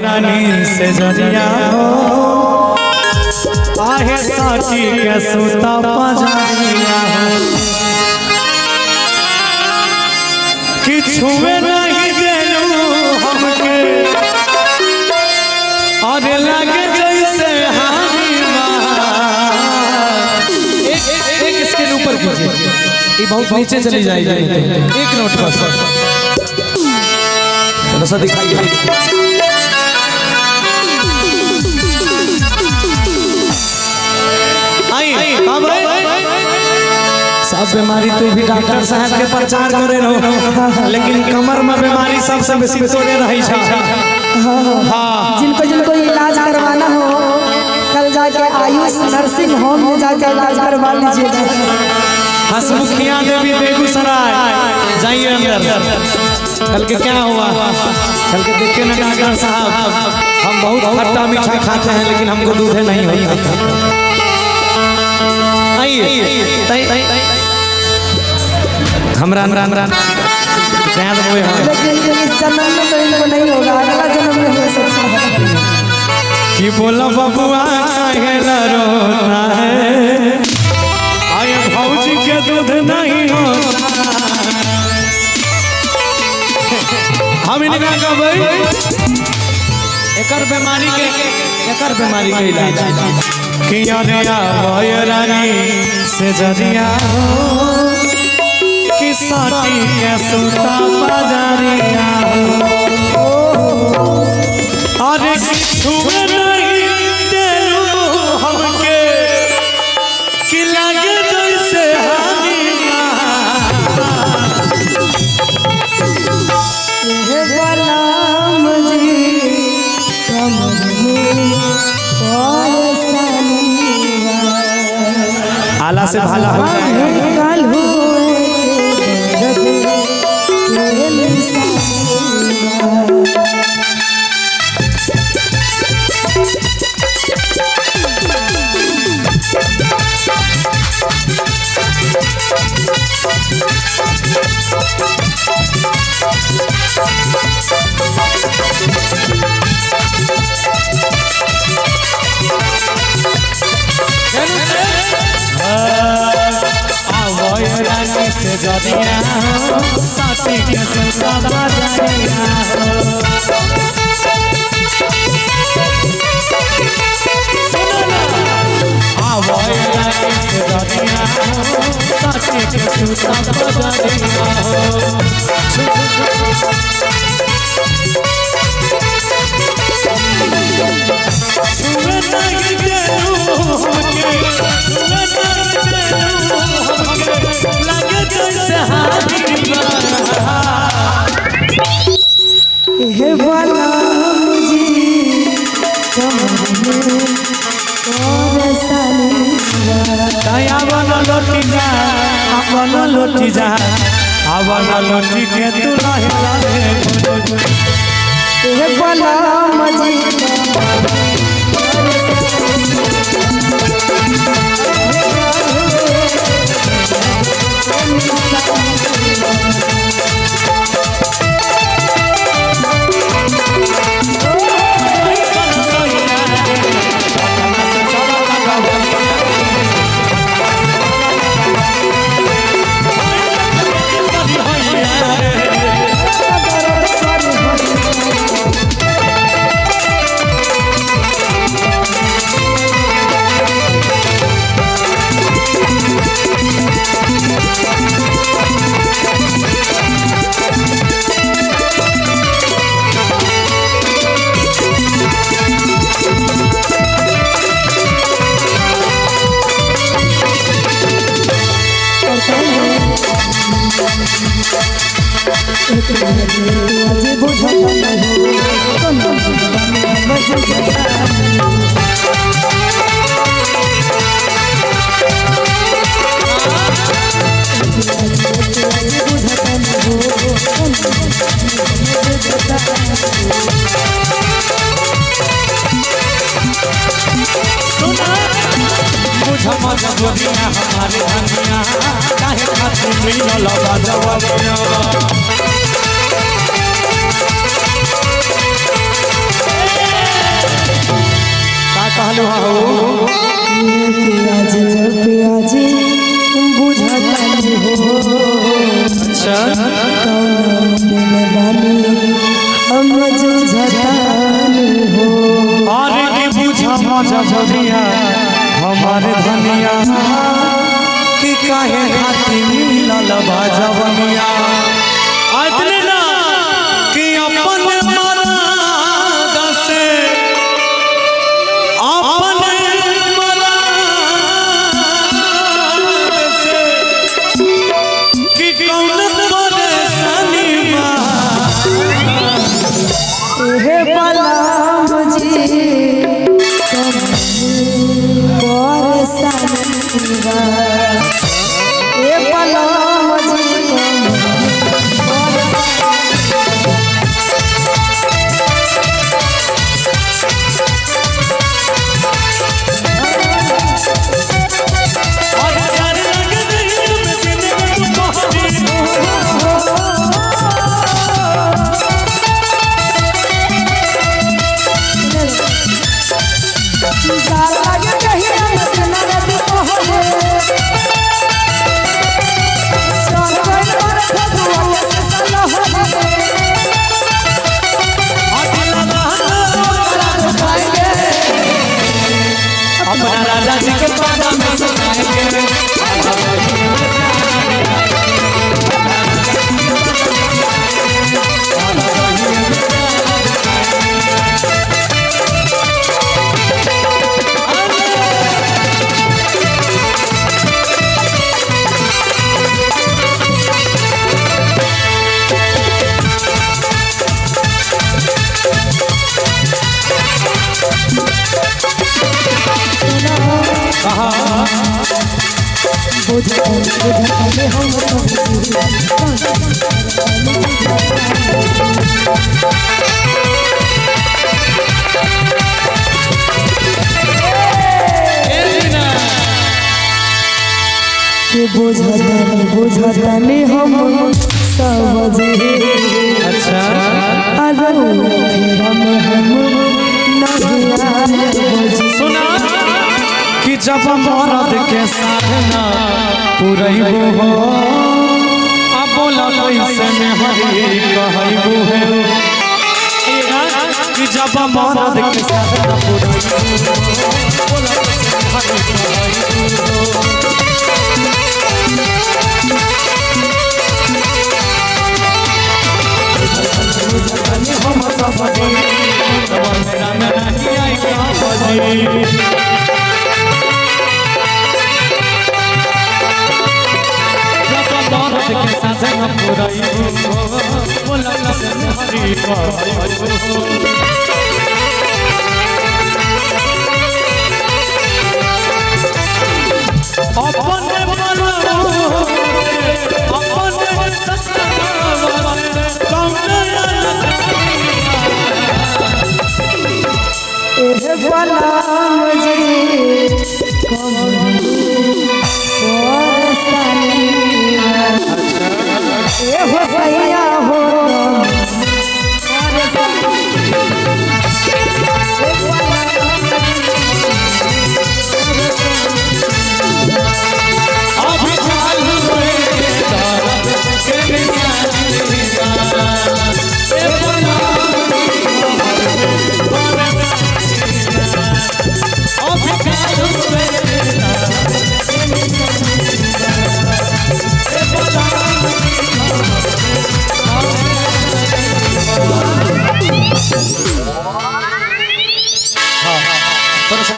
रानी से जरिया हो आहे साथी के सुता पजरिया हो कि छुए नहीं देलू हमके और लगे जैसे हानि। एक एक स्केल ऊपर कीजिए, ये बहुत नीचे चली जाएगी। एक नोट बस थोड़ा सा दिखाइए। आई भाई सब बीमारी तू भी डॉक्टर साहब के प्रचार करे रहो, लेकिन कमर में बीमारी सबसे बेसी तोरे रही छा। हाँ, जिनको जिनको इलाज करवाना हो कल जाके आयुष नर्सिंग होम में जाके इलाज करवा लीजिएगा। हसमुखिया देवी बेगूसराय जाइए अंदर। कल के क्या हुआ, कल के देखिए ना डॉक्टर साहब, हम बहुत खट्टा मीठा खाते हैं लेकिन हमको दूध नहीं होता। आइए हमरा लेकिन इस जन्म में तो इनको नहीं होगा, अगला जन्म में हो सकता है। कि बोला बबुआ काहे रोता है, आए भौजी के दूध नहीं होता। हम इनका कहबै एकर बीमारी के, एकर बीमारी के इलाज कि अरे रानी से जरिया हो कि साथी के सुता पजरिया हो। अरे छुए नहीं देलू हमके कि लगे जैसे हानि। हे बलराम जी कमर में परेशानी आला से भाला हो कल रानी से जरिया हो साथी के सुता बजरिया हो। आवय रानी से जरिया हो साथी के सुता बजरिया हो। छुए नहीं देलू हमके, छुए नहीं देलू हमके, लगे जैसे हानि। हे बलराम जी कमर में परेशानी। आवन लोटी जा, आवन लोटी जा, आवन लोटी के तू रहे रहे। हे बलराम जी मजबूरिया हमारे धनिया काहे खातिर मिलल बजवनिया। कौन में बानी हम जुझतानी हो। और की बुझा मजा झरिया हमारे धनिया कि काहे खाती मिलल बाजवनिया। इतने ना कि अपन मराद से अपन मराद से कि कौन परेशानी बा। हे बलराम जी परेशानी बा। हे बलराम जी और प्यार लग दिल में दिन में तुम्हारी। जाल लगे कहीं मत नरद तोहरे। चल गइल पर फगुआ के सलहरे। अपना राजा जी के पादा में सुनाएंगे। बुझतानी हम सब के बुझतानी बुझतानी हम सब जी। अच्छा अरे फिर हम नहीं आए बुझ। सुना कि जब मरद के साधना पुरैबो हो अब बोला कैसे में हरी कहैबो हो। कि जब मरद के साधना पुरैबो हो बोला कैसे में हरी कहैबो हो। हम सब जी मेरा में नहीं आई बजी। जब मरद के साधना पुरैबो हो बोला कैसे में हरी कहैबो हो। अपन मनवा अपन सतनावा कौन एह बलराम जी